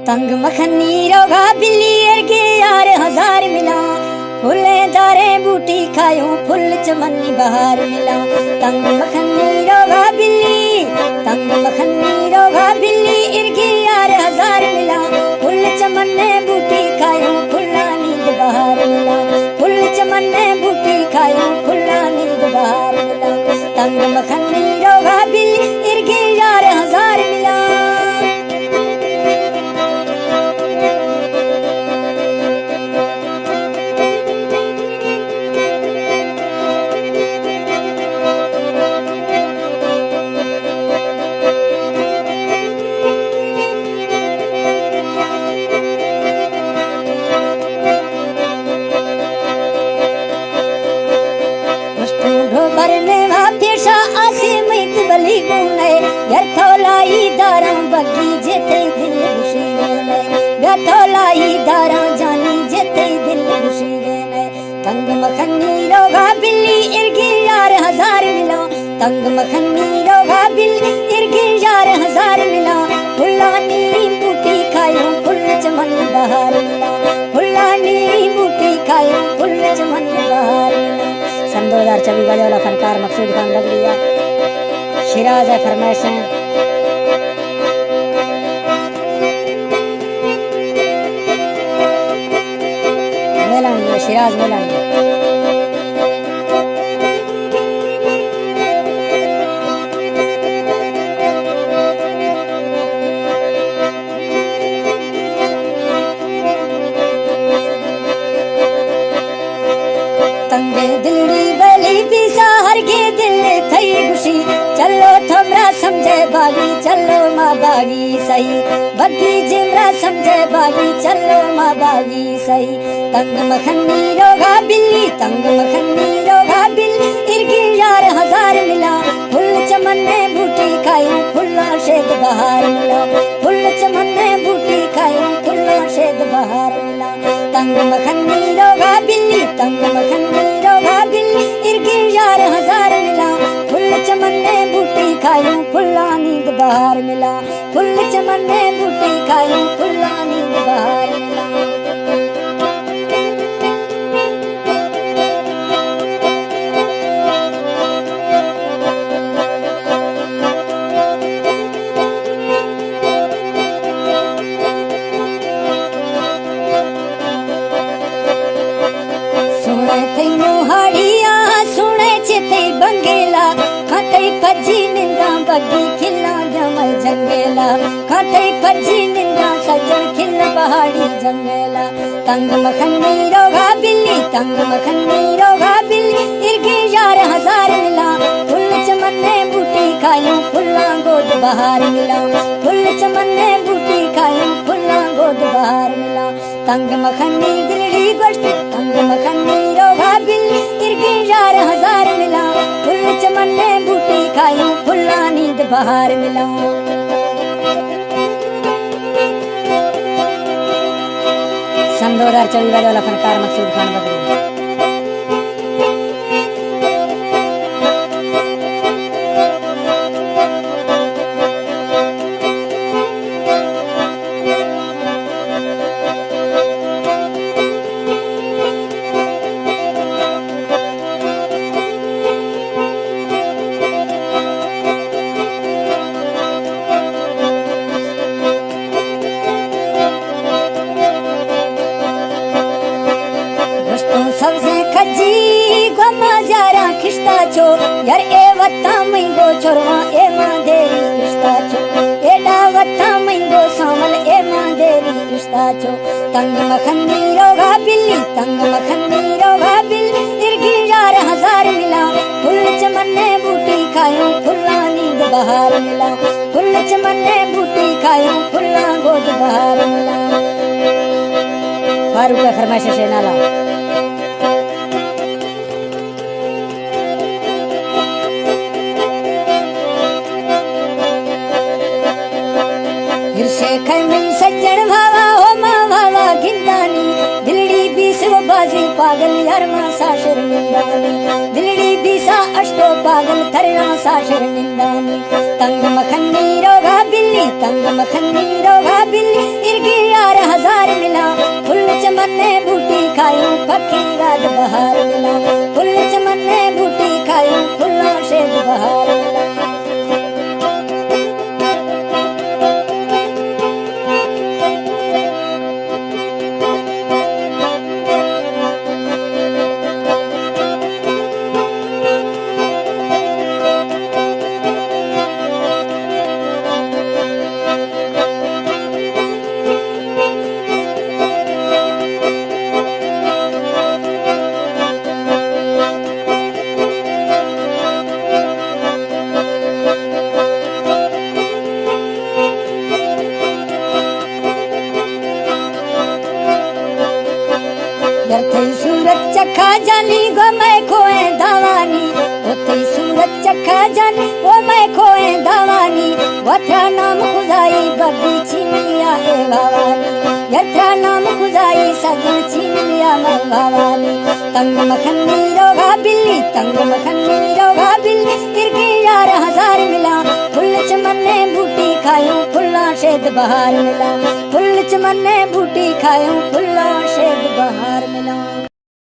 تنگ مخنی روگا بلی ارگے یار ہزار ملاں، پھلیں داریں بوٹی کھایوں پھل چمنی بہار ملاں۔ تنگ مخنی روگا بلی، تنگ مخنی روگا بلی ارگے یار ہزار ملاں، پھل چمنیں بوٹی کھایوں پھلانی بہار ملاں، پھل چمنیں بوٹی کھایوں پھلانی بہار ملاں۔ تنگ مخنی روگا بلی ارگے یار ہزار ملاں۔ پشتوں ڈھو برنے وا پیشا آسے میت بلی گونے، گر تولائی داراں بگی جتے دل خوشی گونے، گر تولائی داراں جانی جتے دل خوشی گونے۔ تنگ مخنی روگا بلی ارگے یار ہزار ملاں، تنگ مخنی روگا بلی ارگے یار ہزار ملاں، پھلانی بوٹی کھایوں پھل چمن بہار ملاں، پھلانی بوٹی کھایوں پھل چمن بہار ملاں۔ سن دو ہزار چوبیس والا فنکار مقصود خان بگڑی ءِ شیراز ءِ فرمائش ایں۔ میلانی ءِ، شیراز میلانی ءِ۔ تنگیں دلڑی ویلی پیسا ہرگے دل تئی گوشی، چلو تھمرا سمجھے باغی، چلو ما باغی سہی، بگی جمرا سمجھے باغی، چلو ما باغی سہی۔ تنگ مخنی روگا بلی، تنگ مخنی روگا بلی، ارگے یار ہزار ملاں، پھل چمن بوٹی کھایوں پھلاں شید بہار ملاں، پھل چمن بوٹی کھایوں پھلاں شید بہار ملاں۔ تنگ مخنی روگا بلی، تنگ مخنی روگا بلی، ارگے یار ہزار ملاں، پھل چمن بوٹی کھایوں پھلانی بہار ملاں، پھل چمن بوٹی کھایوں پھلانی بہار ملاں۔ سونے تئی موہاڑی آ، سونے چہ تئی بنگیلا، کاں تئی پجی ننداں بگی کھلاں جمل جنگیلا، کاں تئی پجی ننداں سجن کھل پہاڑی جنگیلا۔ تنگ مخنی روگا بلی، تنگ مخنی روگا بلی، ارگے یار ہزار ملاں، پھل چمن بوٹی کھایوں پھلاں گود بہار ملاں، پھل چمن بوٹی کھایوں پھلاں گود بہار ملاں۔ تنگ مخنی دلڑی گوشت، تنگ مخنی روگا بلی، ارگے یار ہزار ملاں، پھل چمن بوٹی کھایوں پھلانی بہار ملاں۔ سن دو ہزار چوبیس والا فنکار مقصود خان بگڑی۔ گوشتوں سبزیں کجی گوما زیاراں کشتا چو، یار اے وطن مئیں گو چرواں اے ماں دیری کشتا چو، ایڈا وطن مئیں گو سامل اے ماں دیری کشتا چو۔ تنگ مخنی روگا بلی، تنگ مخنی روگا بلی، ارگی یار ہزار ملاں، پھل چمنے بوٹی کھایوں پھلانی بہار ملاں، پھل چمنے بوٹی کھایوں پھلاں گود بہار ملاں۔ فاروق ءِ فرمائش ءِ نالا۔ ہرشے کئے مئی سجن بھاوا، او ماں بھاوا گندانی، دلڑی بیس و بازی پاگل، یار ماں سا شرمندانی، دلڑی بیسا اشتو پاگل، ترنا سا شرمندانی۔ تنگ مخنی روگا بلی، تنگ مخنی روگا بلی، ارگی چکا جانی گو مئے کوئیں داوانی، او تئی صورت چکا جانی، او مئے کوئیں داوانی، وترا نام خدائی ببی چینیا اے بھاوانی، یترا نام خدائی سجن چینیا مئے بھاوانی۔ تنگ مکھنی روگا بلی، تنگ مکھنی روگا بلی، کرکی یار ہزار ملا، پھل چمنے بوٹی کھایوں، پھلاں شید بہار ملا، پھل چمنے بوٹی کھایوں، پھلاں شید بہار ملا۔